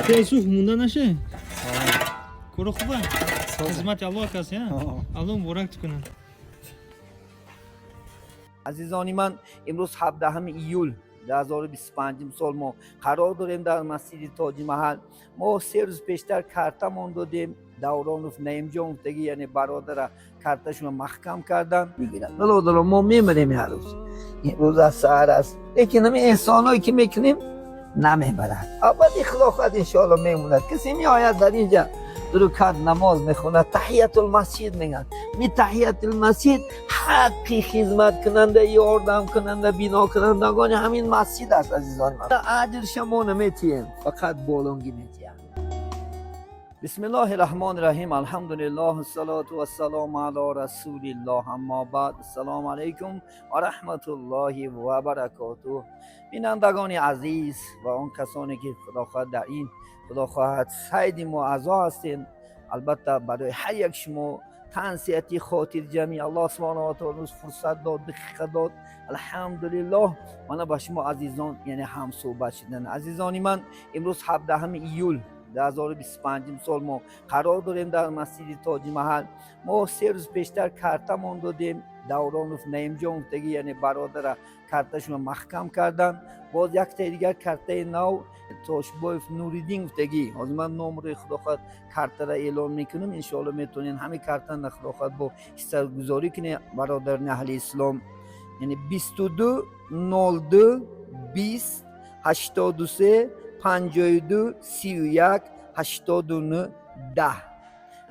Тез мунда наше. Коро хуба. Хизмати Аллоҳ кас, я? Аллоҳ муборак кунад. Азизони ман, имрӯз 17 июл 2025 сол мо қарор дорем дар масҷиди Тоҷи Маҳал. Мо 3 рӯз пештар картамон додем. Давронов Наимҷон гуфтагӣ, яъне бародара карташонро маҳкам кардан мегирад. Бародаро, мо мемирем ҳар рӯз, имрӯз аз саҳар аст, лекин ҳамин эҳсоное ки мекунем, намебарад абади. Худо хоҳад, иншоалло, мемонад. Касе меояд, дар инҷа ду рукат намоз мехонад, таҳиятул масҷид мегӯянд. Ми таҳиятул масҷид ҳаққи хизматкунанда, ёрдамкунанда, бинокунандагони ҳамин масҷид аст. Азизони ман, аҷр шамо наметиҳем, фақат болонгӣ метиҳам. Бисмиллоҳи раҳмони раҳим, алҳамдулиллоҳ, ассалоту вассалому ало расулиллоҳ, аммо баъд, ассалому алайкум ва раҳматуллоҳи ва баракотуҳ. Бинандагони азиз ва он касоне ки, худо хоҳад, дар ин, худо хоҳад, сайди мо аъзо ҳастед, албатта, барои ҳар як шумо тансиҳатӣ, хотирҷамӣ. Аллоҳ субҳонаҳу ва таъола рӯз фурсат дод, дақиқа дод, алҳамдулиллоҳ, мана ба шумо азизон, яъне ҳамсӯҳбат шудан. Азизони ман, имрӯз 17 июл 2025 сол мо қарор дорем дар масҷиди Тоҷи Маҳал. Мо 3 рӯз пештар картамон додем. Давронов Наимҷон гуфтагӣ, яъне бародара карташонро маҳкам кардан. Боз яктаи дигар картаи нав, Тошбоев Нуриддин гуфтагӣ. Ҳозир ман номери, худо хоҳад, картара эълон мекунам. Иншоалло, метавонед ҳамин картана, худо хоҳад, бо ҳиссагузорӣ кунед. Бародарони аҳли ислом, яъне 22 02 20 83 52 31 89 10,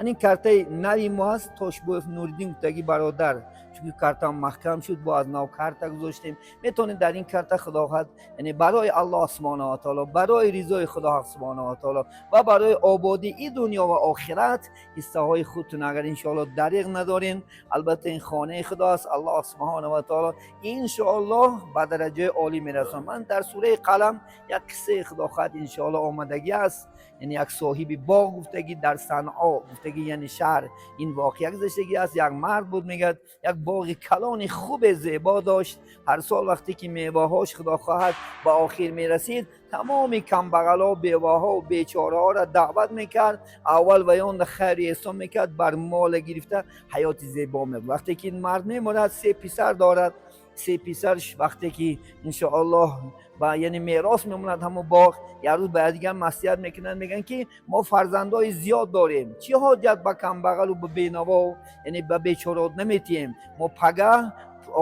ин картаи нави мо аст. Тошбоев Нуриддин гуфтагӣ бародар, чунки картам маҳкам шуд, бо аз нав карта гузоштем. Метавонед дар ин карта, худо хоҳад, яъне барои Аллоҳ субҳонаҳу ва таоло, барои ризои Худо субҳонаҳу ва таоло ва барои ободии дунё ва охират ҳиссаҳои худтон, агар иншоалло дариғ надорем. Албатта, ин хонаи Худо аст. Аллоҳ субҳонаҳу ва таоло иншоаллоҳ ба дараҷаи олӣ мерасонад. Ман дар сураи Қалам як қиссаи, худо хоҳад, иншоалло, омадагӣ аст. Яъне як соҳиби боғ гуфтагӣ, дар Санъо гуфтагӣ, яъне шаҳр, ин воқеа гузаштагӣ аст. Як мард буд, мегӯяд, як боғи калони хубе, зебо дошт. Ҳар сол вақте ки меваҳош, худо хоҳад, ба охир мерасид, тамоми камбағало, беваҳо, бечораҳоро даъват мекард. Аввал ваён хайру эҳсон мекард, бар мола гирифта ҳаёти зебо мебуд. Вақте ки ин мард меморад, се писар дорад. Се писарш вақте ки, иншоаллоҳ, ба яъне мерос мемонад ҳамон боғ, як рӯз ба якдигар маслиҳат мекунанд, мегӯянд ки мо фарзандои зиёд дорем, чӣ ҳоҷат ба камбағалу ба бенавоу, яъне ба бечорот наметиҳем? Мо пагаҳ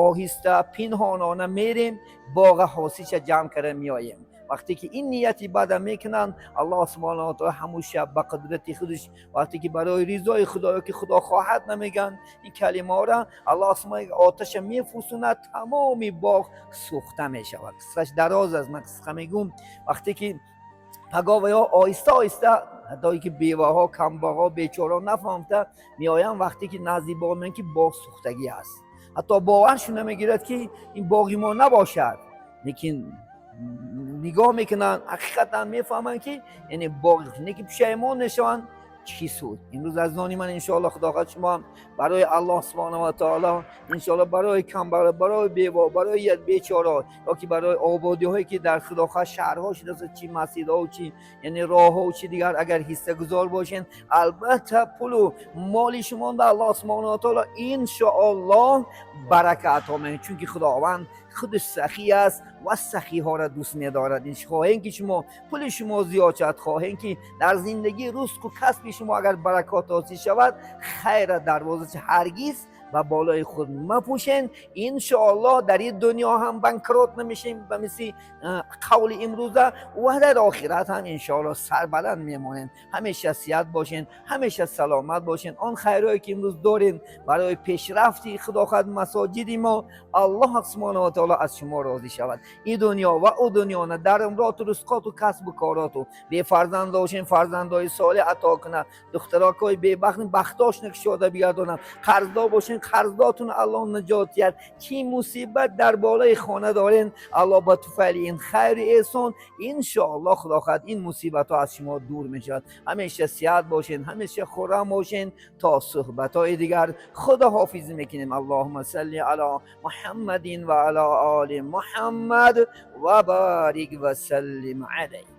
оҳиста, пинҳонона мерем, боға ҳосилша ҷамъ карда меоем. Вақте ки ин нияти бада мекунанд, Аллоҳ субҳонаҳу ва таъола ҳамун шаб ба қудрати худаш, вақте ки барои ризои Худоё ки Худо хоҳад намегӯянд ин калимаҳоро, Аллоҳ субҳона оташа мефусунад, тамоми боғ сӯхта мешавад. Қиссаш дароз аст, ман қисқа мегӯм. Вақте ки пагоҳ ва ё оҳиста оҳиста, ҳатто ки беваҳо, камбағо, бечораҳо нафаҳмта меоянд, вақте ки назди боғ меоянд, ки боғ сӯхтагӣ аст, ҳатто боваршон намегирад, ки ин боғи мо набошад. Лекин нигоҳ мекунанд, ҳақиқатан мефаҳманд, ки яъне боғи лекин пушаймон мешаванд. Чӣ суд? Имрӯз, азизони ман, иншоалло, худо хоҳад, шумо ҳам барои Аллоҳ субҳонаҳу ва таоло, иншоалло, барои камбағал, барои бево, барои бечора ё ки барои ободиҳое ки дар, худо хоҳад, шаҳрҳо шудааст, чи масҷидҳо, чи яъне роҳҳо, чи дигар, агар ҳиссагузор бошен, албатта, пулу моли шумо ба Аллоҳ субҳонаҳу ва таоло иншоаллоҳ барака ато мекунад, чунки Худованд худаш сахӣ аст ва сахиҳоро дӯст медорад. Хоҳем ки шумо пули шумо зиёд шавад, хоҳем ки дар зиндагӣ рузқу касби шумо агар баракот ҳосил шавад, хайра дарвозаи ҳаргиз ба болои худ мапӯшен. Иншоаллоҳ, дар ин дунё ҳам банкрот намешем, ба мисли қавли имрӯза, ва дар охират ҳам иншоаллоҳ сарбаланд мемонем. Ҳамеша сиҳат бошен, ҳамеша саломат бошен. Он хайрое ки имрӯз дорем барои пешрафти, худо хоҳад, масоҷиди мо, Аллоҳ субҳонаҳу ва таоло аз шумо розӣ шавад, ин дунё ва ӯ дунёна, дар умроту ризқоту касбу короту. Бефарзанд бошен, фарзандои солеҳ ато кунад. Духтаракҳои бебахт бахтошона кушода бигардонад. Қарздор бошен, қарздотун Аллоҳ наҷот диҳад. Чӣ мусибат дар болои хона дорен, Аллоҳ ба туфайли ин хайру эҳсон, иншоаллоҳ, худо хоҳад, ин мусибатҳо аз шумо дур мешавад. Ҳамеша сиҳат бошен, ҳамеша хуррам бошен. То суҳбатҳои дигар худоҳофизӣ мекунем. Аллоҳума салли ало Муҳаммадин ва ало оли Муҳаммад ва барик ва саллим алайҳ.